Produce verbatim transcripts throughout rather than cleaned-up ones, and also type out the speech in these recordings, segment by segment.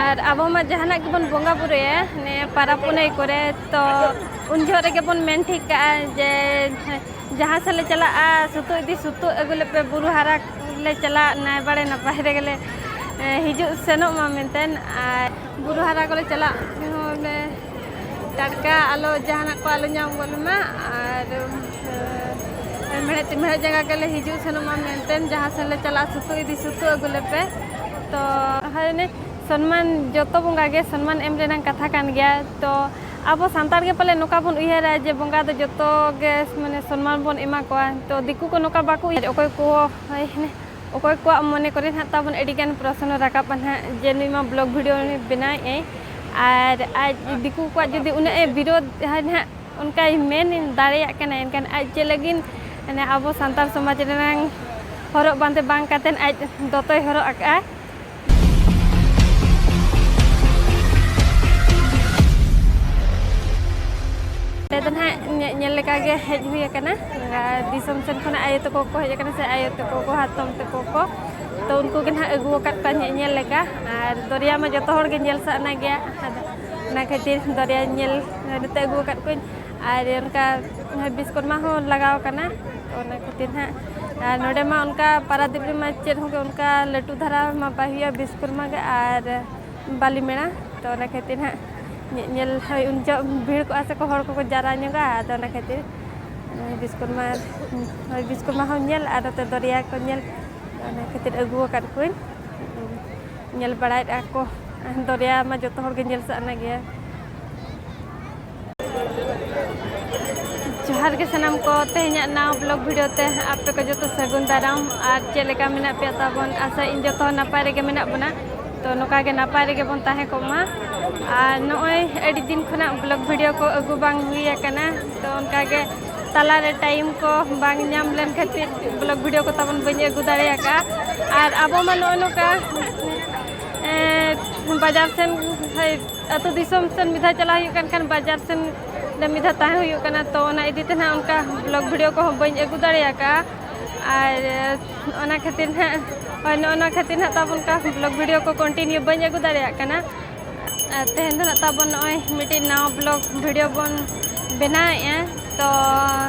ᱟᱨ ᱟᱵᱚ ᱢᱟ ᱡᱟᱦᱟᱱᱟᱜ ᱜᱮᱵᱚᱱ ᱵᱚᱸᱜᱟ ᱵᱩᱨᱩᱭᱟ, ᱱᱤᱭᱟᱹ ᱯᱟᱨᱟᱵᱽ ᱯᱩᱱᱟᱹᱭ ᱠᱚᱨᱮ, ᱛᱚ ᱩᱱ ᱡᱚᱦᱚᱜ ᱨᱮᱜᱮ ᱵᱚᱱ ᱢᱮᱱ ᱴᱷᱤᱠ ᱠᱟᱜᱼᱟ ᱡᱮ ᱡᱟᱦᱟᱸ ᱥᱮᱫ ᱞᱮ ᱪᱟᱞᱟᱜᱼᱟ, ᱥᱩᱛᱩᱜ ᱤᱫᱤ ᱥᱩᱛᱩᱜ ᱟᱹᱜᱩ ᱞᱮᱯᱮ, ᱵᱩᱨᱩ ᱦᱟᱨᱟ ᱞᱮ ᱪᱟᱞᱟᱜ, ᱱᱟᱭ ᱵᱟᱲᱮ ᱱᱟᱯᱟᱭ ᱨᱮᱜᱮ ᱞᱮ, ᱮ, ᱦᱤᱡᱩᱜ ᱥᱮᱱᱚᱜ ᱢᱟ ᱢᱮᱱᱛᱮ᱾ ᱟᱨ ᱵᱩᱨᱩ ᱦᱟᱨᱟ ᱠᱚᱞᱮ ᱪᱟᱞᱟᱜ ᱨᱮᱦᱚᱸ ᱞᱮ ᱴᱟᱴᱠᱟ ᱟᱞᱚ ᱡᱟᱦᱟᱱᱟᱜ ᱠᱚ ᱟᱞᱚ ᱧᱟᱢ ᱜᱚᱫ ᱞᱮᱢᱟ᱾ ᱟᱨ, ᱮ, ᱢᱮᱲᱦᱮᱫ ᱛᱤ ᱢᱮᱲᱦᱮᱫ ᱡᱟᱸᱜᱟ ᱜᱮᱞᱮ ᱦᱤᱡᱩᱜ ᱥᱮᱱᱚᱜ ᱢᱟ ᱢᱮᱱᱛᱮ, ᱡᱟᱦᱟᱸ ᱥᱮᱫ ᱞᱮ ᱪᱟᱞᱟᱜᱼᱟ, ᱥᱩᱛᱩᱜ ᱤᱫᱤ ᱥᱩᱛᱩᱜ ᱟᱹᱜᱩ ᱞᱮᱯᱮ᱾ ᱛᱚ ᱦᱳᱭ, ᱚᱱᱮ ᱥᱚᱱᱢᱟᱱ, ᱡᱚᱛᱚ ᱵᱚᱸᱜᱟ ᱜᱮ ᱥᱚᱱᱢᱟᱱ ᱮᱢ ᱨᱮᱱᱟᱜ ᱠᱟᱛᱷᱟ ᱠᱟᱱ ᱜᱮᱭᱟ᱾ ᱛᱚ ᱟᱵᱚ ᱥᱟᱱᱛᱟᱲ ᱜᱮ ᱯᱟᱞᱮ ᱱᱚᱝᱠᱟ ᱵᱚᱱ ᱩᱭᱦᱟᱹᱨᱟ ᱡᱮ ᱵᱚᱸᱜᱟ ᱫᱚ ᱡᱚᱛᱚ ᱜᱮ, ᱢᱟᱱᱮ, ᱥᱚᱱᱢᱟᱱ ᱵᱚᱱ ᱮᱢᱟ ᱠᱚᱣᱟ᱾ ᱛᱚ ᱫᱤᱠᱩ ᱠᱚ ᱱᱚᱝᱠᱟ ᱵᱟᱠᱚ ᱩᱭᱦᱟᱹᱨᱟ᱾ ᱚᱠᱚᱭ ᱠᱚ, ᱦᱳᱭ, ᱚᱠᱚᱭ ᱠᱚᱣᱟᱜ ᱢᱚᱱᱮ ᱠᱚᱨᱮ ᱱᱟᱦᱟᱜ ᱛᱟᱵᱚᱱ ᱟᱹᱰᱤᱜᱟᱱ ᱯᱨᱚᱥᱱᱚ ᱨᱟᱠᱟᱵᱼᱟ ᱱᱟᱦᱟᱜ ᱡᱮ ᱱᱩᱭ ᱢᱟ vlog video ᱵᱮᱱᱟᱣᱮᱫ ᱟᱭ, ᱟᱨ ᱟᱡ ᱫᱤᱠᱩ ᱠᱚᱣᱟᱜ ᱡᱩᱫᱤ ᱩᱱᱟᱹᱜ ᱮ ᱵᱤᱨᱳᱫᱷ ᱱᱟᱦᱟᱜ, ᱚᱱᱠᱟᱭ ᱢᱮᱱ ᱫᱟᱲᱮᱭᱟᱜ ᱠᱟᱱᱟ, ᱮᱱᱠᱷᱟᱱ ᱟᱡ ᱪᱮᱫ ᱞᱟᱹᱜᱤᱫ, ᱢᱟᱱᱮ, ᱟᱵᱚ ᱥᱟᱱᱛᱟᱲ ᱥᱚᱢᱟᱡᱽ ᱨᱮᱱᱟᱝ ᱦᱚᱨᱚᱜ ᱵᱟᱸᱫᱮ ᱵᱟᱝ ᱠᱟᱛᱮᱫ ᱟᱡ ᱫᱚᱛᱚᱭ ᱦᱚᱨᱚᱜ ᱟᱠᱟᱫᱼᱟ? ᱱᱚᱸᱰᱮ ᱫᱚ ᱱᱟᱦᱟᱜ ᱧᱮ-, ᱧᱮᱞ ᱞᱮᱠᱟ ᱜᱮ ᱦᱮᱡ ᱦᱩᱭ ᱟᱠᱟᱱᱟ᱾ ᱟᱨ ᱫᱤᱥᱚᱢ ᱥᱮᱱ ᱠᱷᱚᱱᱟᱜ ᱟᱭᱳ ᱛᱟᱠᱚ ᱠᱚ ᱦᱮᱡ ᱟᱠᱟᱱᱟ, ᱥᱮ ᱟᱭᱳ ᱛᱟᱠᱚ ᱠᱚ, ᱦᱟᱛᱚᱢ ᱛᱟᱠᱚ ᱠᱚ, ᱛᱚ ᱩᱱᱠᱩ ᱜᱮ ᱱᱟᱦᱟᱜ ᱟᱹᱜᱩ ᱟᱠᱟᱫ ᱠᱚᱣᱟ ᱧᱮ-, ᱧᱮᱞ ᱞᱮᱠᱟ᱾ ᱟᱨ ᱫᱚᱨᱭᱟ ᱢᱟ ᱡᱚᱛᱚ ᱦᱚᱲ ᱜᱮ ᱧᱮᱞ ᱥᱟᱱᱟ ᱜᱮᱭᱟ, ᱟᱫᱚ ᱚᱱᱟ ᱠᱷᱟᱹᱛᱤᱨ ᱫᱚᱨᱭᱟ ᱧᱮᱞ ᱱᱚᱛᱮ ᱟᱹᱜᱩ ᱟᱠᱟᱫ ᱠᱚᱣᱟᱧ᱾ ᱟᱨ ᱚᱱᱠᱟ ᱵᱤᱥᱠᱚᱨᱢᱟ ᱦᱚᱸ ᱞᱟᱜᱟᱣ ᱟᱠᱟᱱᱟ, ᱚᱱᱟ ᱠᱷᱟᱹᱛᱤᱨ ᱱᱟᱦᱟᱜ᱾ ᱟᱨ ᱱᱚᱰᱮ ᱢᱟ ᱚᱱᱠᱟ ᱯᱟᱨᱟᱫᱤᱯ ᱨᱮᱢᱟ ᱪᱮᱫ ᱦᱚᱸ ᱜᱮ ᱚᱱᱠᱟ ᱞᱟᱹᱴᱩ ᱫᱷᱟᱨᱟ ᱢᱟ ᱵᱟᱭ ᱦᱩᱭᱩᱜᱼᱟ, ᱵᱤᱥᱠᱚᱨᱢᱟ ᱜᱮ ᱟᱨ ᱵᱟᱹᱞᱤ ᱢᱮᱲᱟ᱾ ᱛᱚ ᱚᱱᱟ ᱠᱷᱟᱹᱛᱤᱨ ᱦᱟᱸᱜ ᱧᱮ-, ᱧᱮᱞ, ᱦᱳᱭ, ᱩᱱ ᱡᱚᱦᱚᱜ ᱵᱷᱤᱲ ᱠᱚᱜᱼᱟ ᱥᱮ ᱠᱚ, ᱦᱚᱲ ᱠᱚᱠᱚ ᱡᱟᱣᱨᱟ ᱧᱚᱜᱼᱟ, ᱟᱫᱚ ᱚᱱᱟ ᱠᱷᱟᱹᱛᱤᱨ, ᱮ, ᱵᱤᱥᱠᱚᱨᱢᱟ, ᱦᱳᱭ, ᱵᱤᱥᱠᱚᱨᱢᱟ ᱦᱚᱸ ᱧᱮᱞ ᱟᱨ ᱱᱚᱛᱮ ᱫᱚᱨᱭᱟ ᱠᱚ ᱧᱮᱞ, ᱚᱱᱟ ᱠᱷᱟᱹᱛᱤᱨ ᱟᱹᱜᱩ ᱟᱠᱟᱫ ᱠᱚᱣᱟᱧ᱾ ᱧᱮᱞ ᱵᱟᱲᱟᱭᱮᱫᱼᱟ ᱠᱚ, ᱫᱚᱨᱭᱟ ᱢᱟ ᱡᱚᱛᱚ ᱦᱚᱲ ᱜᱮ ᱧᱮᱞ ᱥᱟᱱᱟ ᱜᱮᱭᱟ᱾ ᱡᱚᱦᱟᱨ ᱜᱮ ᱥᱟᱱᱟᱢ ᱠᱚ, ᱛᱮᱦᱮᱧᱟᱜ ᱱᱟᱣᱟ vlog video ᱛᱮ ᱟᱯᱮ ᱠᱚ ᱡᱚᱛᱚ ᱥᱟᱹᱜᱩᱱ ᱫᱟᱨᱟᱢ᱾ ᱟᱨ ᱪᱮᱫ ᱞᱮᱠᱟ ᱢᱮᱱᱟᱜ ᱯᱮᱭᱟ ᱛᱟᱵᱚᱱ? ᱟᱥᱟᱭᱟᱹᱧ ᱡᱚᱛᱚ ᱦᱚᱲ ᱱᱟᱯᱟᱭ ᱨᱮᱜᱮ ᱢᱮᱱᱟᱜ ᱵᱚᱱᱟ᱾ ᱛᱚ ᱱᱚᱝᱠᱟ ᱜᱮ ᱱᱟᱯᱟᱭ ᱨᱮᱜᱮ ᱵᱚᱱ ᱛᱟᱦᱮᱸ ᱠᱚᱜ ᱢᱟ᱾ ᱟᱨ ᱱᱚᱜᱼᱚᱭ ᱟᱹᱰᱤ ᱫᱤᱱ ᱠᱷᱚᱱᱟᱜ vlog video ᱠᱚ ᱟᱹᱜᱩ ᱵᱟᱝ ᱦᱩᱭ ᱟᱠᱟᱱᱟ, ᱛᱚ ᱚᱱᱠᱟ ᱜᱮ ᱛᱟᱞᱟᱨᱮ time ᱠᱚ ᱵᱟᱝ ᱧᱟᱢ ᱞᱮᱱ ᱠᱷᱟᱹᱛᱤᱨ vlog video ᱠᱚ ᱛᱟᱵᱚᱱ ᱵᱟᱹᱧ ᱟᱹᱜᱩ ᱫᱟᱲᱮ ᱟᱠᱟᱫᱼᱟ᱾ ᱟᱨ ᱟᱵᱚ ᱢᱟ ᱱᱚᱜᱼᱚᱭ ᱱᱚᱝᱠᱟ, ᱮᱸ, ᱵᱟᱡᱟᱨ ᱥᱮᱱ, ᱦᱳᱭ, ᱟᱹᱛᱩ ᱫᱤᱥᱚᱢ ᱥᱮᱱ ᱢᱤᱫ ᱫᱷᱟᱣ ᱪᱟᱞᱟᱣ ᱦᱩᱭᱩᱜ ᱠᱟᱱ ᱠᱷᱟᱱ, ᱵᱟᱡᱟᱨ ᱥᱮᱱ ᱨᱮ ᱢᱤᱫ ᱫᱷᱟᱣ ᱛᱟᱦᱮᱸ ᱦᱩᱭᱩᱜ ᱠᱟᱱᱟ, ᱛᱚ ᱚᱱᱟ ᱤᱫᱤ ᱛᱮ ᱱᱟᱦᱟᱜ ᱚᱱᱠᱟ vlog video ᱠᱚᱦᱚᱸ ᱵᱟᱹᱧ ᱟᱹᱜᱩ ᱫᱟᱲᱮ ᱟᱠᱟᱫᱼᱟ᱾ ᱟᱨ ᱚᱱᱟ ᱠᱷᱟᱹᱛᱤᱨ ᱱᱟᱦᱟᱜ ᱦᱳᱭ, ᱱᱚᱜᱼᱚ ᱱᱚᱣᱟ ᱠᱷᱟᱹᱛᱤᱨ ᱱᱟᱦᱟᱜ ᱛᱟᱵᱚᱱ ᱚᱱᱠᱟ vlog video ᱠᱚ continue ᱵᱟᱹᱧ ᱟᱹᱜᱩ ᱫᱟᱲᱮᱭᱟᱜ ᱠᱟᱱᱟ᱾ ᱟᱨ ᱛᱮᱦᱮᱧ ᱫᱚ ᱱᱟᱦᱟᱜ ᱛᱟᱵᱚᱱ ᱱᱚᱜᱼᱚᱭ ᱢᱤᱫᱴᱤᱡ ᱱᱟᱣᱟ vlog video ᱵᱚᱱ ᱵᱮᱱᱟᱣᱮᱫᱼᱟ᱾ ᱛᱚ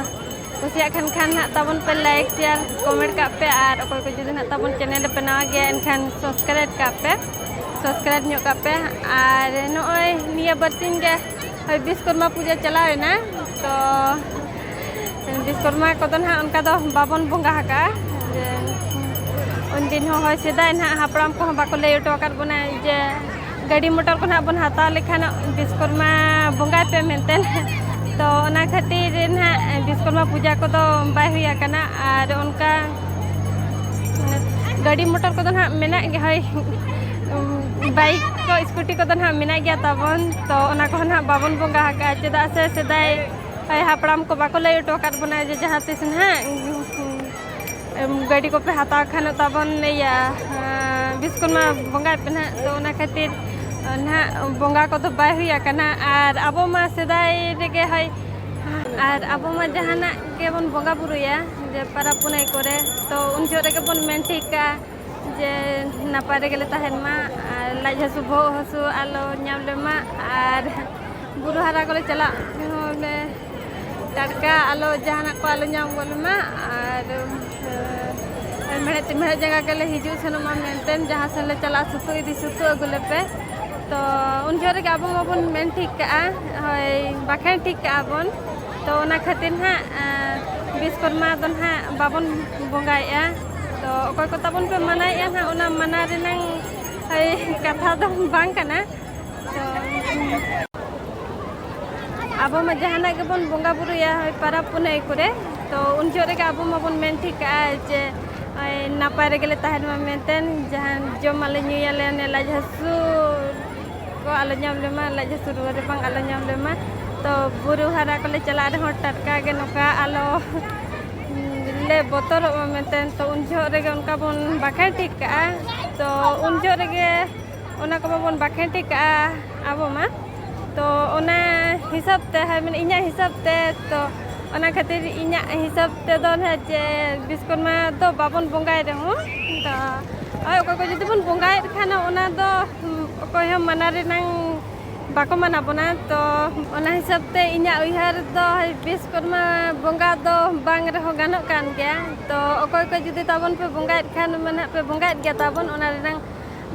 ᱠᱩᱥᱤᱭᱟᱜ ᱠᱷᱟᱱ ᱠᱷᱟᱱ ᱱᱟᱦᱟᱜ ᱛᱟᱵᱚᱱ ᱯᱮ like, share, comment ᱠᱟᱜ ᱯᱮ᱾ ᱟᱨ ᱚᱠᱚᱭ ᱠᱚ ᱡᱩᱫᱤ ᱱᱟᱦᱟᱜ ᱛᱟᱵᱚᱱ channel ᱯᱮ ᱱᱟᱣᱟ ᱜᱮᱭᱟ, ᱮᱱᱠᱷᱟᱱ subscribe ᱠᱟᱜ ᱯᱮ, subscribe ᱧᱚᱜ ᱠᱟᱜ ᱯᱮ᱾ ᱟᱨ ᱱᱚᱜᱼᱚᱭ ᱱᱤᱭᱟᱹ ᱵᱟᱨᱥᱤᱧ ᱜᱮ ᱦᱳᱭ, ᱵᱤᱥᱠᱚᱨᱢᱟ ᱯᱩᱡᱟᱹ ᱪᱟᱞᱟᱣ ᱮᱱᱟ, ᱛᱚ ᱵᱤᱥᱠᱚᱨᱢᱟ ᱠᱚᱫᱚ ᱱᱟᱦᱟᱜ ᱚᱱᱠᱟ ᱫᱚ ᱵᱟᱵᱚᱱ ᱵᱚᱸᱜᱟ ᱟᱠᱟᱜᱼᱟ᱾ ᱡᱮ ᱩᱱᱫᱤᱱ ᱦᱚᱸ ᱦᱳᱭ, ᱥᱮᱫᱟᱭ ᱱᱟᱦᱟᱜ ᱦᱟᱯᱲᱟᱢ ᱠᱚᱦᱚᱸ ᱵᱟᱠᱚ ᱞᱟᱹᱭ ᱦᱚᱴᱚ ᱟᱠᱟᱫ ᱵᱚᱱᱟ ᱡᱮ ᱜᱟᱹᱰᱤ ᱢᱚᱴᱚᱨ ᱠᱚ ᱱᱟᱦᱟᱜ ᱵᱚᱱ ᱦᱟᱛᱟᱣ ᱞᱮᱠᱷᱟᱱ ᱵᱤᱥᱠᱚᱨᱢᱟ ᱵᱚᱸᱜᱟᱭ ᱯᱮ ᱢᱮᱱᱛᱮ᱾ ᱛᱚ ᱚᱱᱟ ᱠᱷᱟᱹᱛᱤᱨ ᱱᱟᱦᱟᱜ ᱵᱤᱥᱠᱚᱨᱢᱟ ᱯᱩᱡᱟᱹ ᱠᱚᱫᱚ ᱵᱟᱭ ᱦᱩᱭ ᱟᱠᱟᱱᱟ᱾ ᱟᱨ ᱚᱱᱠᱟ ᱜᱟᱹᱰᱤ ᱢᱚᱴᱚᱨ ᱠᱚᱫᱚ ᱱᱟᱦᱟᱜ ᱢᱮᱱᱟᱜ ᱜᱮ, ᱦᱳᱭ, bike ᱠᱚ, scooty ᱠᱚᱫᱚ ᱱᱟᱦᱟᱜ ᱢᱮᱱᱟᱜ ᱜᱮᱭᱟ ᱛᱟᱵᱚᱱ᱾ ᱛᱚ ᱚᱱᱟ ᱠᱚᱦᱚᱸ ᱱᱟᱦᱟᱜ ᱵᱟᱵᱚᱱ ᱵᱚᱸᱜᱟ ᱟᱠᱟᱫᱼᱟ, ᱪᱮᱫᱟᱜ ᱥᱮ ᱥᱮᱫᱟᱭ, ᱦᱳᱭ, ᱦᱟᱯᱲᱟᱢ ᱠᱚ ᱵᱟᱠᱚ ᱞᱟᱹᱭ ᱦᱚᱴᱚ ᱟᱠᱟᱫ ᱵᱚᱱᱟ ᱡᱮ ᱡᱟᱦᱟᱸ ᱛᱤᱥ ᱱᱟᱦᱟᱜ ᱮᱢ, ᱜᱟᱹᱰᱤ ᱠᱚᱯᱮ ᱦᱟᱛᱟᱣ ᱠᱷᱟᱱ ᱛᱟᱵᱚᱱ ᱤᱭᱟᱹ, ᱵᱤᱥᱠᱚᱨᱢᱟ ᱵᱚᱸᱜᱟᱭ ᱯᱮ ᱱᱟᱦᱟᱜ᱾ ᱛᱚ ᱚᱱᱟ ᱠᱷᱟᱹᱛᱤᱨ ᱱᱟᱦᱟᱜ ᱵᱚᱸᱜᱟ ᱠᱚᱫᱚ ᱵᱟᱭ ᱦᱩᱭ ᱟᱠᱟᱱᱟ᱾ ᱟᱨ ᱟᱵᱚ ᱢᱟ ᱥᱮᱫᱟᱭ ᱨᱮᱜᱮ, ᱦᱳᱭ, ᱟᱨ ᱟᱵᱚ ᱢᱟ ᱡᱟᱦᱟᱱᱟᱜ ᱜᱮᱵᱚᱱ ᱵᱚᱸᱜᱟ ᱵᱩᱨᱩᱭᱟ, ᱡᱮ ᱯᱟᱨᱟᱵᱽ ᱯᱩᱱᱟᱹᱭ ᱠᱚᱨᱮ, ᱛᱚ ᱩᱱ ᱡᱚᱦᱚᱜ ᱨᱮᱜᱮ ᱵᱚᱱ ᱢᱮᱱ ᱴᱷᱤᱠ ᱠᱟᱜᱼᱟ ᱡᱮ ᱱᱟᱯᱟᱭ ᱨᱮᱜᱮ ᱞᱮ ᱛᱟᱦᱮᱱ ᱢᱟ, ᱟᱨ ᱞᱟᱡ ᱦᱟᱹᱥᱩ ᱵᱚᱦᱚᱜ ᱦᱟᱹᱥᱩ ᱟᱞᱚ ᱧᱟᱢ ᱞᱮᱢᱟ, ᱟᱨ ᱵᱩᱨᱩ ᱦᱟᱨᱟ ᱠᱚᱞᱮ ᱪᱟᱞᱟᱜ ᱨᱮᱦᱚᱸ ᱞᱮ ᱴᱟᱴᱠᱟ ᱟᱞᱚ ᱡᱟᱦᱟᱱᱟᱜ ᱠᱚ ᱟᱞᱚ ᱧᱟᱢ ᱜᱚᱫ ᱞᱮᱢᱟ, ᱟᱨ ᱢᱮᱲᱦᱮᱫ ᱛᱤ ᱢᱮᱲᱦᱮᱫ ᱡᱟᱸᱜᱟ ᱜᱮᱞᱮ ᱦᱤᱡᱩᱜ ᱥᱮᱱᱚᱜ ᱢᱟ ᱢᱮᱱᱛᱮ, ᱡᱟᱦᱟᱸ ᱥᱮᱱ ᱞᱮ ᱪᱟᱞᱟᱜ ᱥᱩᱛᱩᱜ ᱤᱫᱤ ᱥᱩᱛᱩᱜ ᱟᱹᱜᱩ ᱞᱮᱯᱮ᱾ ᱛᱚ ᱩᱱ ᱡᱚᱦᱚᱜ ᱨᱮᱜᱮ ᱟᱵᱚ ᱢᱟᱵᱚᱱ ᱢᱮᱱ ᱴᱷᱤᱠ ᱠᱟᱜᱼᱟ, ᱦᱳᱭ, ᱵᱟᱠᱷᱮᱬ ᱴᱷᱤᱠ ᱠᱟᱜᱼᱟ ᱵᱚᱱ᱾ ᱛᱚ ᱚᱱᱟ ᱠᱷᱟᱹᱛᱤᱨ ᱱᱟᱦᱟᱜ ᱵᱤᱥᱠᱚᱨᱢᱟ ᱫᱚ ᱱᱟᱦᱟᱜ ᱵᱟᱵᱚᱱ ᱵᱚᱸᱜᱟᱭᱮᱫᱼᱟ᱾ ᱛᱚ ᱚᱠᱚᱭ ᱠᱚ ᱛᱟᱵᱚᱱ ᱯᱮ ᱢᱟᱱᱟᱭᱮᱫᱼᱟ ᱱᱟᱦᱟᱜ, ᱚᱱᱟ ᱢᱟᱱᱟ ᱨᱮᱱᱟᱝ, ᱦᱳᱭ, ᱠᱟᱛᱷᱟ ᱫᱚ ᱵᱟᱝ ᱠᱟᱱᱟ᱾ ᱛᱚ ᱟᱵᱚ ᱢᱟ ᱡᱟᱦᱟᱱᱟᱜ ᱜᱮᱵᱚᱱ ᱵᱚᱸᱜᱟ ᱵᱩᱨᱩᱭᱟ, ᱦᱳᱭ, ᱯᱟᱨᱟᱵᱽ ᱯᱩᱱᱟᱹᱭ ᱠᱚᱨᱮ, ᱛᱚ ᱩᱱ ᱡᱚᱦᱚᱜ ᱨᱮᱜᱮ ᱟᱵᱚ ᱢᱟᱵᱚᱱ ᱢᱮᱱ ᱴᱷᱤᱠ ᱠᱟᱜᱼᱟ ᱡᱮ, ᱦᱳᱭ, ᱱᱟᱯᱟᱭ ᱨᱮᱜᱮ ᱞᱮ ᱛᱟᱦᱮᱱ ᱢᱟ ᱢᱮᱱᱛᱮ, ᱡᱟᱦᱟᱸ ᱡᱚᱢ ᱟᱞᱮ ᱧᱩᱭᱟᱞᱮ, ᱚᱱᱮ ᱞᱟᱡ ᱦᱟᱹᱥᱩ ᱠᱚ ᱟᱞᱚ ᱧᱟᱢ ᱞᱮᱢᱟ, ᱞᱟᱡ ᱦᱟᱹᱥᱩ ᱨᱩᱣᱟᱹ ᱨᱟᱵᱟᱝ ᱟᱞᱚ ᱧᱟᱢ ᱞᱮᱢᱟ᱾ ᱛᱚ ᱵᱩᱨᱩ ᱦᱟᱨᱟ ᱠᱚᱞᱮ ᱪᱟᱞᱟᱜ ᱨᱮᱦᱚᱸ ᱴᱟᱴᱠᱟ ᱜᱮ ᱱᱚᱝᱠᱟ ᱟᱞᱚ ᱞᱮ ᱵᱚᱛᱚᱨᱚᱜ ᱢᱟ ᱢᱮᱱᱛᱮ, ᱛᱚ ᱩᱱ ᱡᱚᱦᱚᱜ ᱨᱮᱜᱮ ᱚᱱᱠᱟ ᱵᱚᱱ ᱵᱟᱠᱷᱮᱬ ᱴᱷᱤᱠ ᱠᱟᱜᱼᱟ᱾ ᱛᱚ ᱩᱱ ᱡᱚᱦᱚᱜ ᱨᱮᱜᱮ ᱚᱱᱟ ᱠᱚᱢᱟ ᱵᱚᱱ ᱵᱟᱠᱷᱮᱬ ᱴᱷᱤᱠ ᱠᱟᱜᱼᱟ ᱟᱵᱚ ᱢᱟ᱾ ᱛᱚ ᱚᱱᱟ ᱦᱤᱥᱟᱹᱵ ᱛᱮ, ᱦᱳᱭ, ᱢᱟᱱᱮ ᱤᱧᱟᱹᱜ ᱦᱤᱥᱟᱹᱵ ᱛᱮ, ᱛᱚ ᱚᱱᱟ ᱠᱷᱟᱹᱛᱤᱨ ᱤᱧᱟᱹᱜ ᱦᱤᱥᱟᱹᱵ ᱛᱮᱫᱚ ᱱᱟᱦᱟᱜ ᱪᱮ ᱵᱤᱥᱠᱚᱨᱢᱟ ᱫᱚ ᱵᱟᱵᱚᱱ ᱵᱚᱸᱜᱟᱭ ᱨᱮᱦᱚᱸ, ᱛᱚ ᱦᱳᱭ, ᱚᱠᱚᱭ ᱠᱚ ᱡᱩᱫᱤ ᱵᱚᱱ ᱵᱚᱸᱜᱟᱭᱮᱫ ᱠᱷᱟᱱ ᱚᱱᱟ ᱫᱚ, ᱦᱩᱸ, ᱚᱠᱚᱭ ᱦᱚᱸ ᱢᱟᱱᱟ ᱨᱮᱱᱟᱝ ᱵᱟᱠᱚ ᱢᱟᱱᱟ ᱵᱚᱱᱟ᱾ ᱛᱚ ᱚᱱᱟ ᱦᱤᱥᱟᱹᱵ ᱛᱮ ᱤᱧᱟᱹᱜ ᱩᱭᱦᱟᱹᱨ ᱫᱚ ᱵᱤᱥᱠᱚᱨᱢᱟ ᱵᱚᱸᱜᱟ ᱫᱚ ᱵᱟᱝ ᱨᱮᱦᱚᱸ ᱜᱟᱱᱚᱜ ᱠᱟᱱ ᱜᱮᱭᱟ᱾ ᱛᱚ ᱚᱠᱚᱭ ᱠᱚ ᱡᱩᱫᱤ ᱛᱟᱵᱚᱱ ᱯᱮ ᱵᱚᱸᱜᱟᱭᱮᱫ ᱠᱷᱟᱱ ᱢᱟ ᱱᱟᱦᱟᱜ ᱯᱮ ᱵᱚᱸᱜᱟᱭᱮᱫ ᱜᱮᱭᱟ ᱛᱟᱵᱚᱱ, ᱚᱱᱟ ᱨᱮᱱᱟᱝ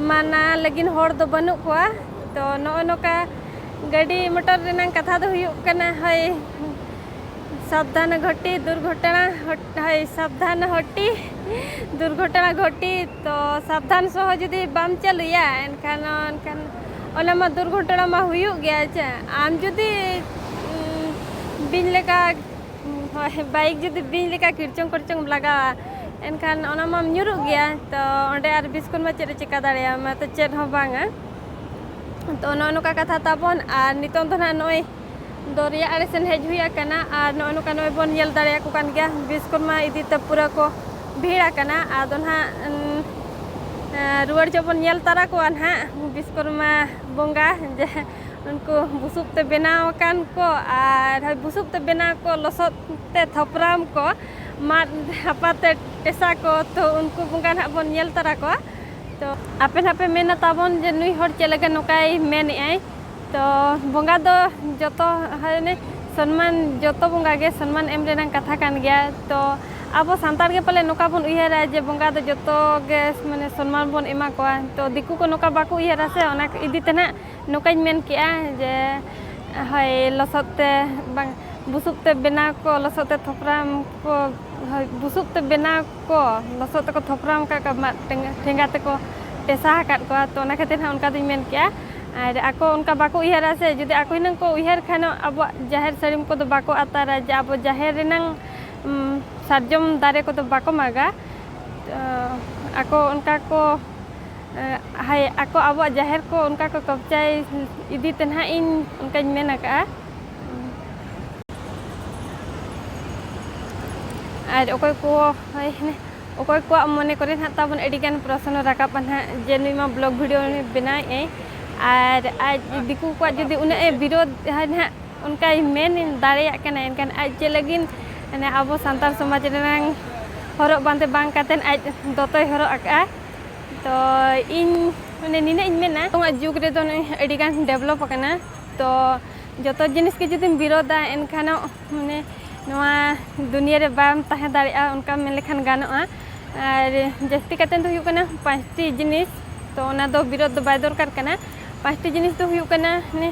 ᱢᱟᱱᱟ ᱞᱟᱹᱜᱤᱫ ᱦᱚᱲ ᱫᱚ ᱵᱟᱹᱱᱩᱜ ᱠᱚᱣᱟ᱾ ᱛᱚ ᱱᱚᱜᱼᱚ ᱱᱚᱝᱠᱟ ᱜᱟᱹᱰᱤ ᱢᱚᱴᱚᱨ ᱨᱮᱱᱟᱝ ᱠᱟᱛᱷᱟ ᱫᱚ ᱦᱩᱭᱩᱜ ᱠᱟᱱᱟ, ᱦᱳᱭ, ᱥᱟᱵᱫᱷᱟᱱ ᱜᱷᱚᱴᱤ ᱫᱩᱨᱜᱷᱚᱴᱚᱱᱟ ᱦᱚᱴ-, ᱦᱳᱭ, ᱥᱟᱵᱫᱷᱟᱱ ᱦᱚᱴᱤ ᱫᱩᱨᱜᱷᱚᱴᱚᱱᱟ ᱜᱷᱚᱴᱤ᱾ ᱛᱚ ᱥᱟᱵᱫᱷᱟᱱ ᱥᱚᱦᱚ ᱡᱩᱫᱤ ᱵᱟᱢ ᱪᱟᱹᱞᱩᱭᱟ, ᱮᱱᱠᱷᱟᱱ, ᱮᱱᱠᱷᱟᱱ ᱚᱱᱟ ᱢᱟ ᱫᱩᱨᱜᱷᱚᱴᱚᱱᱟ ᱢᱟ ᱦᱩᱭᱩᱜ ᱜᱮᱭᱟ ᱪᱮ᱾ ᱟᱢ ᱡᱩᱫᱤ, ᱩᱸ, ᱵᱤᱧ ᱞᱮᱠᱟ, ᱦᱳᱭ, ᱵᱟᱭᱤᱠ ᱡᱩᱫᱤ ᱵᱤᱧ ᱞᱮᱠᱟ ᱠᱤᱨᱪᱚᱝ ᱠᱚᱨᱪᱚᱝ ᱞᱟᱜᱟᱣᱟ, ᱮᱱᱠᱷᱟᱱ ᱚᱱᱟ ᱢᱟᱢ ᱧᱩᱨᱩᱜ ᱜᱮᱭᱟ᱾ ᱛᱚ ᱚᱸᱰᱮ ᱟᱨ ᱵᱤᱥᱠᱚᱨᱢᱟ ᱪᱮᱫ ᱮ ᱪᱮᱠᱟ ᱫᱟᱲᱮᱭᱟᱢᱟ? ᱛᱚ ᱪᱮᱫ ᱦᱚᱸ ᱵᱟᱝᱟ᱾ ᱛᱚ ᱱᱚᱜᱼᱚ ᱱᱚᱝᱠᱟ ᱠᱟᱛᱷᱟ ᱛᱟᱵᱚᱱ᱾ ᱟᱨ ᱱᱤᱛᱚᱝ ᱫᱚ ᱱᱟᱦᱟᱜ ᱱᱚᱜᱼᱚᱭ ᱫᱚᱨᱭᱟ ᱟᱲᱮ ᱥᱮᱱ ᱦᱮᱡ ᱦᱩᱭ ᱟᱠᱟᱱᱟ᱾ ᱟᱨ ᱱᱚᱜᱼᱚ ᱱᱚᱝᱠᱟ ᱱᱚᱜᱼᱚᱭ ᱵᱚᱱ ᱧᱮᱞ ᱫᱟᱲᱮᱭᱟᱠᱚ ᱠᱟᱱ ᱜᱮᱭᱟ, ᱵᱤᱥᱠᱚᱨᱢᱟ ᱤᱫᱤ ᱛᱮ ᱯᱩᱨᱟᱹ ᱠᱚ ᱵᱷᱤᱲ ᱟᱠᱟᱱᱟ᱾ ᱟᱫᱚ ᱱᱟᱦᱟᱜ, ᱩᱸ, ᱮᱸ, ᱨᱩᱣᱟᱹᱲ ᱪᱚ ᱵᱚᱱ ᱧᱮᱞ ᱛᱟᱨᱟ ᱠᱚᱣᱟ ᱱᱟᱦᱟᱜ ᱵᱤᱥᱠᱚᱨᱢᱟ ᱵᱚᱸᱜᱟ, ᱡᱮ ᱩᱱᱠᱩ ᱵᱩᱥᱩᱵ ᱛᱮ ᱵᱮᱱᱟᱣ ᱟᱠᱟᱱ ᱠᱚ, ᱟᱨ ᱦᱳᱭ, ᱵᱩᱥᱩᱵ ᱛᱮ ᱵᱮᱱᱟᱣ ᱠᱚ, ᱞᱚᱥᱚᱫ ᱛᱮ ᱛᱷᱚᱯᱨᱟᱢ ᱠᱚ, ᱢᱟᱫ ᱦᱟᱯᱟ ᱛᱮ ᱴᱮᱥᱟ ᱠᱚ, ᱛᱚ ᱩᱱᱠᱩ ᱵᱚᱸᱜᱟ ᱱᱟᱦᱟᱜ ᱵᱚᱱ ᱧᱮᱞ ᱛᱟᱨᱟ ᱠᱚᱣᱟ᱾ ᱛᱚ ᱟᱯᱮ ᱱᱟᱦᱟᱜ ᱯᱮ ᱢᱮᱱᱟ ᱛᱟᱵᱚᱱ ᱡᱮ ᱱᱩᱭ ᱦᱚᱲ ᱪᱮᱫ ᱞᱟᱹᱜᱤᱫ ᱱᱚᱝᱠᱟᱭ ᱢᱮᱱᱮᱜᱼᱟᱭ᱾ ᱛᱚ ᱵᱚᱸᱜᱟ ᱫᱚ ᱡᱚᱛᱚ, ᱦᱟᱱᱮ ᱥᱚᱱᱢᱟᱱ, ᱡᱚᱛᱚ ᱵᱚᱸᱜᱟ ᱜᱮ ᱥᱚᱱᱢᱟᱱ ᱮᱢ ᱨᱮᱱᱟᱜ ᱠᱟᱛᱷᱟ ᱠᱟᱱ ᱜᱮᱭᱟ᱾ ᱛᱚ ᱟᱵᱚ ᱥᱟᱱᱛᱟᱲ ᱜᱮ ᱯᱟᱞᱮ ᱱᱚᱝᱠᱟ ᱵᱚᱱ ᱩᱭᱦᱟᱹᱨᱟ ᱡᱮ ᱵᱚᱸᱜᱟ ᱫᱚ ᱡᱚᱛᱚ ᱜᱮ ᱢᱟᱱᱮ ᱥᱚᱱᱢᱟᱱ ᱵᱚᱱ ᱮᱢᱟ ᱠᱚᱣᱟ᱾ ᱛᱚ ᱫᱤᱠᱩ ᱠᱚ ᱱᱚᱝᱠᱟ ᱵᱟᱠᱚ ᱩᱭᱦᱟᱹᱨᱟ ᱥᱮ, ᱚᱱᱟ ᱤᱫᱤ ᱛᱮ ᱱᱟᱦᱟᱜ ᱱᱚᱝᱠᱟᱧ ᱢᱮᱱ ᱠᱮᱜᱼᱟ ᱡᱮ, ᱦᱳᱭ, ᱞᱚᱥᱚᱫ ᱛᱮ ᱵᱟᱝ, ᱵᱩᱥᱩᱵ ᱛᱮ ᱵᱮᱱᱟᱣ ᱠᱚ, ᱞᱚᱥᱚᱫ ᱛᱮ ᱛᱷᱚᱯᱨᱟᱢ ᱠᱚ, ᱦᱳᱭ, ᱵᱩᱥᱩᱵ ᱛᱮ ᱵᱮᱱᱟᱣ ᱠᱚ, ᱞᱚᱥᱚᱫ ᱛᱮᱠᱚ ᱛᱷᱚᱯᱨᱟᱢ ᱟᱠᱟᱫ ᱠᱚᱣᱟ, ᱢᱟᱫ ᱴᱷᱮᱸᱜᱟ, ᱴᱷᱮᱸᱜᱟ ᱛᱮᱠᱚ ᱴᱮᱥᱟ ᱟᱠᱟᱫ ᱠᱚᱣᱟ᱾ ᱛᱚ ᱚᱱᱟ ᱠᱷᱟᱹᱛᱤᱨ ᱦᱟᱸᱜ ᱚᱱᱠᱟ ᱫᱚᱧ ᱢᱮᱱ ᱠᱮᱜᱼᱟ᱾ ᱟᱨ ᱟᱠᱚ ᱚᱱᱠᱟ ᱵᱟᱠᱚ ᱩᱭᱦᱟᱹᱨᱟ ᱥᱮ, ᱡᱩᱫᱤ ᱟᱠᱚ ᱦᱩᱱᱟᱹᱝ ᱠᱚ ᱩᱭᱦᱟᱹᱨ ᱠᱷᱟᱱ ᱟᱵᱚᱣᱟᱜ ᱡᱟᱦᱮᱨ ᱥᱟᱹᱲᱤᱢ ᱠᱚᱫᱚ ᱵᱟᱠᱚ ᱟᱛᱟᱨᱟ, ᱡᱮ ᱟᱵᱚ ᱡᱟᱦᱮᱨ ᱨᱮᱱᱟᱝ, ᱩᱢ, ᱥᱟᱨᱡᱚᱢ ᱫᱟᱨᱮ ᱠᱚᱫᱚ ᱵᱟᱠᱚ ᱢᱟᱜᱟ᱾ ᱛᱚ ᱟᱠᱚ ᱚᱱᱠᱟ ᱠᱚ, ᱮ, ᱦᱟᱭ, ᱟᱠᱚ ᱟᱵᱚᱣᱟᱜ ᱡᱟᱦᱮᱨ ᱠᱚ ᱚᱱᱠᱟ ᱠᱚ ᱠᱚᱵᱡᱟᱭ ᱤᱫᱤ ᱛᱮ ᱱᱟᱦᱟᱜ ᱤᱧ ᱚᱱᱠᱟᱧ ᱢᱮᱱ ᱟᱠᱟᱜᱼᱟ᱾ ᱟᱨ ᱚᱠᱚᱭ ᱠᱚ, ᱦᱳᱭ, ᱚᱠᱚᱭ ᱠᱚᱣᱟᱜ ᱢᱚᱱᱮ ᱠᱚᱨᱮ ᱱᱟᱦᱟᱜ ᱛᱟᱵᱚᱱ ᱟᱹᱰᱤᱜᱟᱱ ᱯᱨᱚᱥᱱᱚ ᱨᱟᱠᱟᱵᱼᱟ ᱱᱟᱦᱟᱜ ᱡᱮ ᱱᱩᱭ ᱢᱟ vlog video ᱵᱮᱱᱟᱣᱮᱫ ᱟᱭ, ᱟᱨ ᱟᱡ ᱫᱤᱠᱩ ᱠᱚᱣᱟᱜ ᱡᱩᱫᱤ ᱩᱱᱟᱹᱜ ᱮ ᱵᱤᱨᱳᱫᱷ ᱱᱟᱦᱟᱜ, ᱚᱱᱠᱟᱭ ᱢᱮᱱ ᱫᱟᱲᱮᱭᱟᱜ ᱠᱟᱱᱟ᱾ ᱮᱱᱠᱷᱟᱱ ᱟᱡ ᱪᱮᱫ ᱞᱟᱹᱜᱤᱫ ᱢᱟᱱᱮ ᱟᱵᱚ ᱥᱟᱱᱛᱟᱲ ᱥᱚᱢᱟᱡᱽ ᱨᱮᱱᱟᱝ ᱦᱚᱨᱚᱜ ᱵᱟᱸᱫᱮ ᱵᱟᱝ ᱠᱟᱛᱮᱫ ᱟᱡ ᱫᱚᱛᱚᱭ ᱦᱚᱨᱚᱜ ᱟᱠᱟᱫᱼᱟ? ᱛᱚ ᱤᱧ ᱢᱟᱱᱮ ᱱᱤᱱᱟᱹᱜ ᱤᱧ ᱢᱮᱱᱟ, ᱱᱤᱛᱚᱜᱟᱜ ᱡᱩᱜᱽ ᱨᱮᱫᱚ ᱱᱚᱜᱼᱚᱭ ᱟᱹᱰᱤᱜᱟᱱ ᱰᱮᱵᱷᱞᱚᱯ ᱟᱠᱟᱱᱟ᱾ ᱛᱚ ᱡᱚᱛᱚ ᱡᱤᱱᱤᱥ ᱜᱮ ᱡᱩᱫᱤᱢ ᱵᱤᱨᱳᱫᱟ, ᱮᱱᱠᱷᱟᱱ ᱢᱟᱱᱮ ᱱᱚᱣᱟ ᱫᱩᱱᱤᱭᱟᱹ ᱨᱮ ᱵᱟᱢ ᱛᱟᱦᱮᱸ ᱫᱟᱲᱮᱭᱟᱜᱼᱟ, ᱚᱱᱠᱟ ᱢᱮᱱ ᱞᱮᱠᱷᱟᱱ ᱜᱟᱱᱚᱜᱼᱟ᱾ ᱟᱨ ᱡᱟᱹᱥᱛᱤ ᱠᱟᱛᱮ ᱫᱚ ᱦᱩᱭᱩᱜ ᱠᱟᱱᱟ ᱯᱟᱸᱪᱴᱤ ᱡᱤᱱᱤᱥ, ᱛᱚ ᱚᱱᱟ ᱫᱚ ᱵᱤᱨᱳᱫ ᱫᱚ ᱵᱟᱭ ᱫᱚᱨᱠᱟᱨ ᱠᱟᱱᱟ᱾ ᱯᱟᱸᱪᱴᱤ ᱡᱤᱱᱤᱥ ᱫᱚ ᱦᱩᱭᱩᱜ ᱠᱟᱱᱟ ᱢᱟᱱᱮ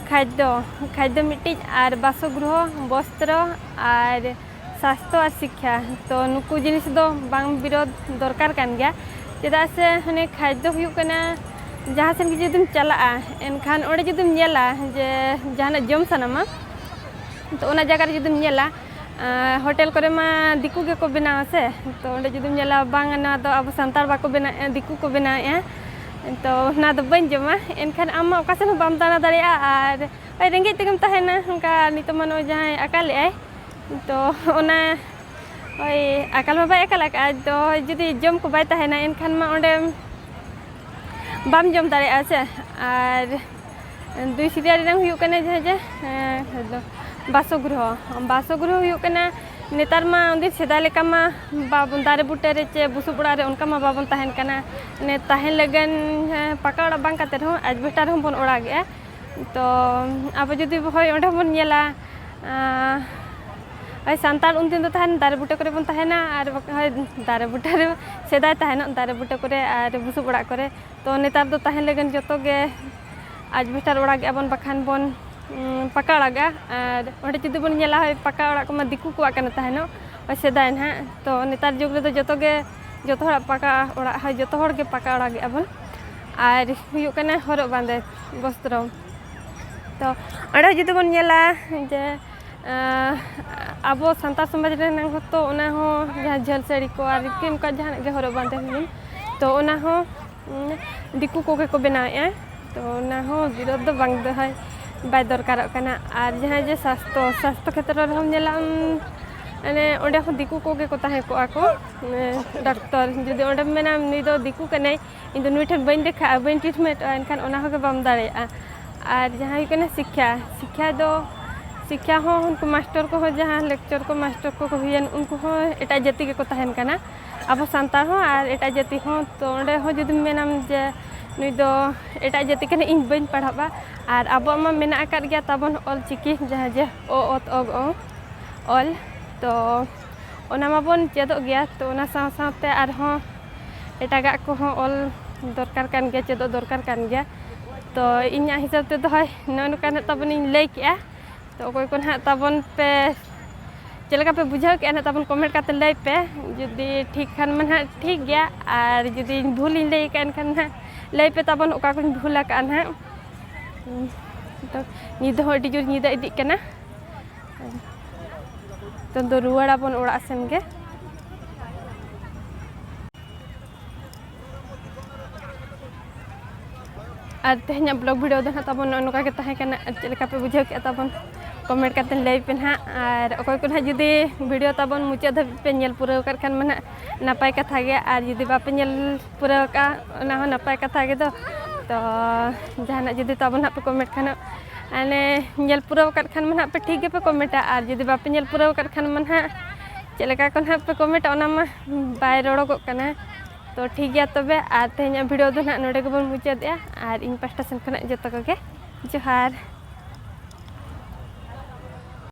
ᱠᱷᱟᱫᱽᱫᱚ, ᱠᱷᱟᱫᱽᱫᱚ ᱢᱤᱫᱴᱤᱡ, ᱟᱨ ᱵᱟᱥᱚᱜᱨᱚᱦᱚ, ᱵᱚᱥᱛᱨᱚ, ᱟᱨ ᱥᱟᱥᱛᱷᱚ ᱟᱨ ᱥᱤᱠᱠᱷᱟ᱾ ᱛᱚ ᱱᱩᱠᱩ ᱡᱤᱱᱤᱥ ᱫᱚ ᱵᱟᱝ ᱵᱤᱨᱳᱫ ᱫᱚᱨᱠᱟᱨ ᱠᱟᱱ ᱜᱮᱭᱟ, ᱪᱮᱫᱟᱜ ᱥᱮ ᱢᱟᱱᱮ ᱠᱷᱟᱫᱽᱫᱚ ᱦᱩᱭᱩᱜ ᱠᱟᱱᱟ, ᱡᱟᱦᱟᱸ ᱥᱮᱱ ᱜᱮ ᱡᱩᱫᱤᱢ ᱪᱟᱞᱟᱜᱼᱟ, ᱮᱱᱠᱷᱟᱱ ᱚᱸᱰᱮ ᱡᱩᱫᱤᱢ ᱧᱮᱞᱟ ᱡᱮ ᱡᱟᱦᱟᱱᱟᱜ ᱡᱚᱢ ᱥᱟᱱᱟᱢᱟ, ᱛᱚ ᱚᱱᱟ ᱡᱟᱭᱜᱟ ᱨᱮ ᱡᱩᱫᱤᱢ ᱧᱮᱞᱟ, ᱟᱨ ᱦᱳᱴᱮᱞ ᱠᱚᱨᱮ ᱢᱟ ᱫᱤᱠᱩ ᱜᱮᱠᱚ ᱵᱮᱱᱟᱣᱟ ᱥᱮ, ᱛᱚ ᱚᱸᱰᱮ ᱡᱩᱫᱤᱢ ᱧᱮᱞᱟ, ᱵᱟᱝ, ᱱᱚᱣᱟ ᱫᱚ ᱟᱵᱚ ᱥᱟᱱᱛᱟᱲ ᱵᱟᱠᱚ ᱵᱮᱱᱟᱣᱮᱫᱼᱟ, ᱫᱤᱠᱩ ᱠᱚ ᱵᱮᱱᱟᱣᱮᱫᱼᱟ, ᱛᱚ ᱚᱱᱟ ᱫᱚ ᱵᱟᱹᱧ ᱡᱚᱢᱟ᱾ ᱮᱱᱠᱷᱟᱱ ᱟᱢ ᱢᱟ ᱚᱠᱟ ᱥᱮᱫ ᱦᱚᱸ ᱵᱟᱢ ᱫᱟᱬᱟ ᱫᱟᱲᱮᱭᱟᱜᱼᱟ, ᱟᱨ ᱳᱭ ᱨᱮᱸᱜᱮᱡ ᱛᱮᱜᱮᱢ ᱛᱟᱦᱮᱱᱟ᱾ ᱚᱱᱠᱟ ᱱᱤᱛᱚᱜ ᱢᱟ ᱱᱚᱜᱼᱚᱭ ᱡᱟᱦᱟᱸᱭ ᱟᱠᱟᱞᱮᱫᱼᱟᱭ, ᱛᱚ ᱚᱱᱟ ᱳᱭ ᱟᱠᱟᱞ ᱢᱟ ᱵᱟᱭ ᱟᱠᱟᱞ ᱟᱠᱟᱫᱼᱟ, ᱛᱚ ᱡᱩᱫᱤ ᱡᱚᱢ ᱠᱚ ᱵᱟᱭ ᱛᱟᱦᱮᱱᱟ, ᱮᱱᱠᱷᱟᱱ ᱢᱟ ᱚᱸᱰᱮ ᱵᱟᱢ ᱡᱚᱢ ᱫᱟᱲᱮᱭᱟᱜᱼᱟ ᱥᱮ᱾ ᱟᱨ ᱫᱩᱭ ᱥᱤᱨᱤᱭᱟᱞ ᱨᱮᱱᱟᱝ ᱦᱩᱭᱩᱜ ᱠᱟᱱᱟ ᱡᱟᱦᱟᱸ ᱡᱮ, ᱦᱮᱸ, ᱦᱮᱸ, ᱵᱟᱥᱚᱜᱨᱚᱦᱚ᱾ ᱵᱟᱥᱚᱜᱨᱚᱦᱚ ᱦᱩᱭᱩᱜ ᱠᱟᱱᱟ, ᱱᱮᱛᱟᱨ ᱢᱟ ᱩᱱᱫᱤᱱ ᱥᱮᱫᱟᱭ ᱞᱮᱠᱟ ᱢᱟ ᱵᱟᱵᱚᱱ, ᱫᱟᱨᱮ ᱵᱩᱴᱟᱹ ᱨᱮ ᱪᱮ ᱵᱩᱥᱩᱵ ᱚᱲᱟᱜ ᱨᱮ ᱚᱱᱠᱟ ᱢᱟ ᱵᱟᱵᱚᱱ ᱛᱟᱦᱮᱱ ᱠᱟᱱᱟ᱾ ᱢᱟᱱᱮ ᱛᱟᱦᱮᱱ ᱞᱟᱹᱜᱤᱫ, ᱦᱮᱸ, ᱯᱟᱠᱟ ᱚᱲᱟᱜ ᱵᱟᱝ ᱠᱟᱛᱮ ᱨᱮᱦᱚᱸ ᱟᱡᱵᱮᱥᱴᱟᱨ ᱨᱮᱦᱚᱸ ᱵᱚᱱ ᱚᱲᱟᱜᱮᱜᱼᱟ᱾ ᱛᱚ ᱟᱵᱚ ᱡᱩᱫᱤ ᱦᱳᱭ ᱚᱸᱰᱮ ᱵᱚᱱ ᱧᱮᱞᱟ, ᱟᱸ, ᱳᱭ ᱥᱟᱱᱛᱟᱲ ᱩᱱᱫᱤᱱ ᱫᱚ ᱛᱟᱦᱮᱱ ᱫᱟᱨᱮ ᱵᱩᱴᱟᱹ ᱠᱚᱨᱮ ᱵᱚᱱ ᱛᱟᱦᱮᱱᱟ, ᱟᱨ ᱵᱟᱠᱷᱟᱱ ᱦᱳᱭ ᱫᱟᱨᱮ ᱵᱩᱴᱟᱹ ᱨᱮ, ᱥᱮᱫᱟᱭ ᱛᱟᱦᱮᱱᱚᱜ ᱫᱟᱨᱮ ᱵᱩᱴᱟᱹ ᱠᱚᱨᱮ ᱟᱨ ᱵᱩᱥᱩᱵ ᱚᱲᱟᱜ ᱠᱚᱨᱮ᱾ ᱛᱚ ᱱᱮᱛᱟᱨ ᱫᱚ ᱛᱟᱦᱮᱱ ᱞᱟᱹᱜᱤᱫ ᱡᱚᱛᱚ ᱜᱮ ᱟᱡᱵᱮᱥᱴᱟᱨ ᱚᱲᱟᱜᱮᱜᱼᱟ ᱵᱚᱱ, ᱵᱟᱠᱷᱟᱱ ᱵᱚᱱ, ᱩᱸ, ᱯᱟᱠᱟ ᱚᱲᱟᱜᱟ᱾ ᱟᱨ ᱚᱸᱰᱮ ᱡᱩᱫᱤ ᱵᱚᱱ ᱧᱮᱞᱟ, ᱦᱳᱭ ᱯᱟᱠᱟ ᱚᱲᱟᱜ ᱠᱚᱢᱟ ᱫᱤᱠᱩ ᱠᱚᱣᱟᱜ ᱠᱟᱱᱟ ᱛᱟᱦᱮᱱᱚᱜ, ᱳᱭ ᱥᱮᱫᱟᱭ ᱱᱟᱦᱟᱜ᱾ ᱛᱚ ᱱᱮᱛᱟᱨ ᱡᱩᱜᱽ ᱨᱮᱫᱚ ᱡᱚᱛᱚ ᱜᱮ, ᱡᱚᱛᱚ ᱦᱚᱲᱟᱜ ᱯᱟᱠᱟ ᱚᱲᱟᱜ, ᱦᱳᱭ ᱡᱚᱛᱚ ᱦᱚᱲ ᱜᱮ ᱯᱟᱠᱟ ᱚᱲᱟᱜᱮᱜᱼᱟ ᱵᱚᱱ᱾ ᱟᱨ ᱦᱩᱭᱩᱜ ᱠᱟᱱᱟ ᱦᱚᱨᱚᱜ ᱵᱟᱸᱫᱮ, ᱵᱚᱥᱛᱨᱚ᱾ ᱛᱚ ᱚᱸᱰᱮ ᱡᱩᱫᱤ ᱵᱚᱱ ᱧᱮᱞᱟ ᱡᱮ, ᱟᱸ, ᱟᱵᱚ ᱥᱟᱱᱛᱟᱲ ᱥᱚᱢᱟᱡᱽ ᱨᱮᱱᱟᱜ ᱦᱚᱸᱛᱚ ᱚᱱᱟ ᱦᱚᱸ ᱡᱟᱦᱟᱸ ᱡᱷᱟᱹᱞ ᱥᱟᱹᱲᱤ ᱠᱚ ᱟᱨ ᱠᱤ ᱚᱱᱠᱟ ᱡᱟᱦᱟᱱᱟᱜ ᱜᱮ ᱦᱚᱨᱚᱜ ᱵᱟᱸᱫᱮ ᱦᱩᱭᱮᱱ, ᱛᱚ ᱚᱱᱟ ᱦᱚᱸ, ᱩᱸ, ᱫᱤᱠᱩ ᱠᱚᱜᱮ ᱠᱚ ᱵᱮᱱᱟᱣᱮᱫᱼᱟ᱾ ᱛᱚ ᱚᱱᱟ ᱦᱚᱸ ᱵᱤᱨᱳᱫ ᱫᱚ ᱵᱟᱝ ᱫᱚᱦᱚᱭ, ᱵᱟᱭ ᱫᱚᱨᱠᱟᱨᱚᱜ ᱠᱟᱱᱟ᱾ ᱟᱨ ᱡᱟᱦᱟᱸᱭ ᱡᱮ ᱥᱟᱥᱛᱷᱚ, ᱥᱟᱥᱛᱷᱚ ᱠᱷᱮᱛᱨᱚ ᱨᱮᱦᱚᱸᱢ ᱧᱮᱞᱟ, ᱩᱸ, ᱢᱟᱱᱮ ᱚᱸᱰᱮ ᱦᱚᱸ ᱫᱤᱠᱩ ᱠᱚᱜᱮ ᱠᱚ ᱛᱟᱦᱮᱸ ᱠᱚᱜᱼᱟ ᱠᱚ, ᱢᱟᱱᱮ ᱰᱟᱠᱛᱚᱨ᱾ ᱡᱩᱫᱤ ᱚᱸᱰᱮᱢ ᱢᱮᱱᱟ ᱱᱩᱭ ᱫᱚ ᱫᱤᱠᱩ ᱠᱟᱱᱟᱭ, ᱤᱧ ᱫᱚ ᱱᱩᱭ ᱴᱷᱮᱱ ᱵᱟᱹᱧ ᱫᱮᱠᱷᱟᱜᱼᱟ, ᱵᱟᱹᱧ ᱴᱨᱤᱴᱢᱮᱱᱴᱚᱜᱼᱟ, ᱮᱱᱠᱷᱟᱱ ᱚᱱᱟ ᱦᱚᱸᱜᱮ ᱵᱟᱢ ᱫᱟᱲᱮᱭᱟᱜᱼᱟ᱾ ᱟᱨ ᱡᱟᱦᱟᱸ ᱦᱩᱭᱩᱜ ᱠᱟᱱᱟ ᱥᱤᱠᱠᱷᱟ, ᱥᱤᱠᱠᱷᱟ ᱫᱚ, ᱥᱤᱠᱠᱷᱟ ᱦᱚᱸ ᱩᱱᱠᱩ ᱢᱟᱥᱴᱚᱨ ᱠᱚᱦᱚᱸ, ᱡᱟᱦᱟᱸ lecturer ᱠᱚ, ᱢᱟᱥᱴᱚᱨ ᱠᱚᱠᱚ ᱦᱩᱭᱮᱱ, ᱩᱱᱠᱩ ᱦᱚᱸ ᱮᱴᱟᱜ ᱡᱟᱹᱛᱤ ᱜᱮᱠᱚ ᱛᱟᱦᱮᱱ ᱠᱟᱱᱟ᱾ ᱟᱵᱚ ᱥᱟᱱᱛᱟᱲ ᱦᱚᱸ ᱟᱨ ᱮᱴᱟᱜ ᱡᱟᱹᱛᱤ ᱦᱚᱸ᱾ ᱛᱚ ᱚᱸᱰᱮ ᱦᱚᱸ ᱡᱩᱫᱤᱢ ᱢᱮᱱᱟᱢ ᱡᱮ ᱱᱩᱭ ᱫᱚ ᱮᱴᱟᱜ ᱡᱟᱹᱛᱤ ᱠᱟᱱᱟᱭ, ᱤᱧ ᱵᱟᱹᱧ ᱯᱟᱲᱦᱟᱜᱼᱟ, ᱟᱨ ᱟᱵᱚᱣᱟᱜ ᱢᱟ ᱢᱮᱱᱟᱜ ᱟᱠᱟᱫ ᱜᱮᱭᱟ ᱛᱟᱵᱚᱱ ᱚᱞ ᱪᱤᱠᱤ, ᱡᱟᱦᱟᱸ ᱡᱮ ᱚ, ᱚᱛ, ᱚᱜ, ᱚᱝ, ᱚᱞ᱾ ᱛᱚ ᱚᱱᱟ ᱢᱟᱵᱚᱱ ᱪᱮᱫᱚᱜ ᱜᱮᱭᱟ᱾ ᱛᱚ ᱚᱱᱟ ᱥᱟᱶ ᱥᱟᱶᱛᱮ ᱟᱨᱦᱚᱸ ᱮᱴᱟᱜᱟᱜ ᱠᱚᱦᱚᱸ ᱚᱞ ᱫᱚᱨᱠᱟᱨ ᱠᱟᱱ ᱜᱮᱭᱟ, ᱪᱮᱫᱚᱜ ᱫᱚᱨᱠᱟᱨ ᱠᱟᱱ ᱜᱮᱭᱟ᱾ ᱛᱚ ᱤᱧᱟᱹᱜ ᱦᱤᱥᱟᱹᱵ ᱛᱮᱫᱚ ᱦᱳᱭ, ᱱᱚᱜᱼᱚ ᱱᱚᱝᱠᱟ ᱱᱟᱜ ᱛᱟᱵᱚᱱᱤᱧ ᱞᱟᱹᱭ ᱠᱮᱜᱼᱟ᱾ ᱛᱚ ᱚᱠᱚᱭ ᱠᱚ ᱱᱟᱦᱟᱜ ᱛᱟᱵᱚᱱ ᱯᱮ, ᱪᱮᱫ ᱞᱮᱠᱟ ᱯᱮ ᱵᱩᱡᱷᱟᱹᱣ ᱠᱮᱜᱼᱟ ᱱᱟᱦᱟᱜ ᱛᱟᱵᱚᱱ comment ᱠᱟᱛᱮ ᱞᱟᱹᱭ ᱯᱮ᱾ ᱡᱩᱫᱤ ᱴᱷᱤᱠ ᱠᱷᱟᱱ ᱢᱟ ᱱᱟᱦᱟᱜ ᱴᱷᱤᱠ ᱜᱮᱭᱟ, ᱟᱨ ᱡᱩᱫᱤ ᱵᱷᱩᱞᱤᱧ ᱞᱟᱹᱭ ᱠᱟᱜᱼᱟ ᱮᱱᱠᱷᱟᱱ ᱱᱟᱦᱟᱜ ᱞᱟᱹᱭ ᱯᱮ ᱛᱟᱵᱚᱱ ᱚᱠᱟ ᱠᱚᱧ ᱵᱷᱩᱞ ᱟᱠᱟᱜᱼᱟ ᱱᱟᱦᱟᱜ᱾ ᱛᱚ ᱧᱤᱫᱟᱹ ᱦᱚᱸ ᱟᱹᱰᱤ ᱡᱳᱨ ᱧᱤᱫᱟᱹ ᱤᱫᱤᱜ ᱠᱟᱱᱟ᱾ ᱱᱤᱛᱚᱝ ᱫᱚ ᱨᱩᱣᱟᱹᱲ ᱟᱵᱚᱱ ᱚᱲᱟᱜ ᱥᱮᱱ ᱜᱮ᱾ ᱟᱨ ᱛᱮᱦᱮᱧᱟᱜ vlog video ᱫᱚ ᱱᱟᱦᱟᱜ ᱛᱟᱵᱚᱱ ᱱᱚᱜᱼᱚ ᱱᱚᱝᱠᱟ ᱜᱮ ᱛᱟᱦᱮᱸ ᱠᱟᱱᱟ᱾ ᱟᱨ ᱪᱮᱫ ᱞᱮᱠᱟ ᱯᱮ ᱵᱩᱡᱷᱟᱹᱣ ᱠᱮᱜᱼᱟ ᱛᱟᱵᱚᱱ comment ᱠᱟᱛᱮ ᱞᱟᱹᱭ ᱯᱮ ᱱᱟᱦᱟᱜ᱾ ᱟᱨ ᱚᱠᱚᱭ ᱠᱚ ᱱᱟᱦᱟᱜ ᱡᱩᱫᱤ video ᱛᱟᱵᱚᱱ ᱢᱩᱪᱟᱹᱫ ᱫᱷᱟᱹᱵᱤᱡ ᱯᱮ ᱧᱮᱞ ᱯᱩᱨᱟᱹᱣ ᱟᱠᱟᱫ ᱠᱷᱟᱱ ᱢᱟ ᱱᱟᱦᱟᱜ ᱱᱟᱯᱟᱭ ᱠᱟᱛᱷᱟ ᱜᱮ, ᱟᱨ ᱡᱩᱫᱤ ᱵᱟᱯᱮ ᱧᱮᱞ ᱯᱩᱨᱟᱹᱣ ᱟᱠᱟᱫᱼᱟ, ᱚᱱᱟ ᱦᱚᱸ ᱱᱟᱯᱟᱭ ᱠᱟᱛᱷᱟ ᱜᱮ ᱫᱚ᱾ ᱛᱚ ᱡᱟᱦᱟᱱᱟᱜ ᱡᱩᱫᱤ ᱛᱟᱵᱚᱱ ᱱᱟᱦᱟᱜ ᱯᱮ comment ᱠᱷᱟᱱ, ᱢᱟᱱᱮ ᱧᱮᱞ ᱯᱩᱨᱟᱹᱣ ᱟᱠᱟᱫ ᱠᱷᱟᱱ ᱢᱟ ᱱᱟᱦᱟᱜ ᱯᱮ ᱴᱷᱤᱠ ᱜᱮᱯᱮ commentᱟ, ᱟᱨ ᱡᱩᱫᱤ ᱵᱟᱯᱮ ᱧᱮᱞ ᱯᱩᱨᱟᱹᱣ ᱟᱠᱟᱫ ᱠᱷᱟᱱ ᱢᱟ ᱱᱟᱦᱟᱜ ᱪᱮᱫ ᱞᱮᱠᱟ ᱠᱚ ᱱᱟᱦᱟᱜ ᱯᱮ commentᱟ, ᱚᱱᱟ ᱢᱟ ᱵᱟᱭ ᱨᱚᱲᱚᱜᱚᱜ ᱠᱟᱱᱟ᱾ ᱛᱚ ᱴᱷᱤᱠ ᱜᱮᱭᱟ ᱛᱚᱵᱮ, ᱟᱨ ᱛᱮᱦᱮᱧᱟᱜ video ᱫᱚ ᱱᱟᱦᱟᱜ ᱱᱚᱰᱮ ᱜᱮᱵᱚᱱ ᱢᱩᱪᱟᱹᱫᱮᱜᱼᱟ, ᱟᱨ ᱤᱧ ᱯᱟᱦᱴᱟ ᱥᱮᱱ ᱠᱷᱚᱱᱟᱜ ᱡᱚᱛᱚ ᱠᱚᱜᱮ ᱡᱚᱦᱟᱨ᱾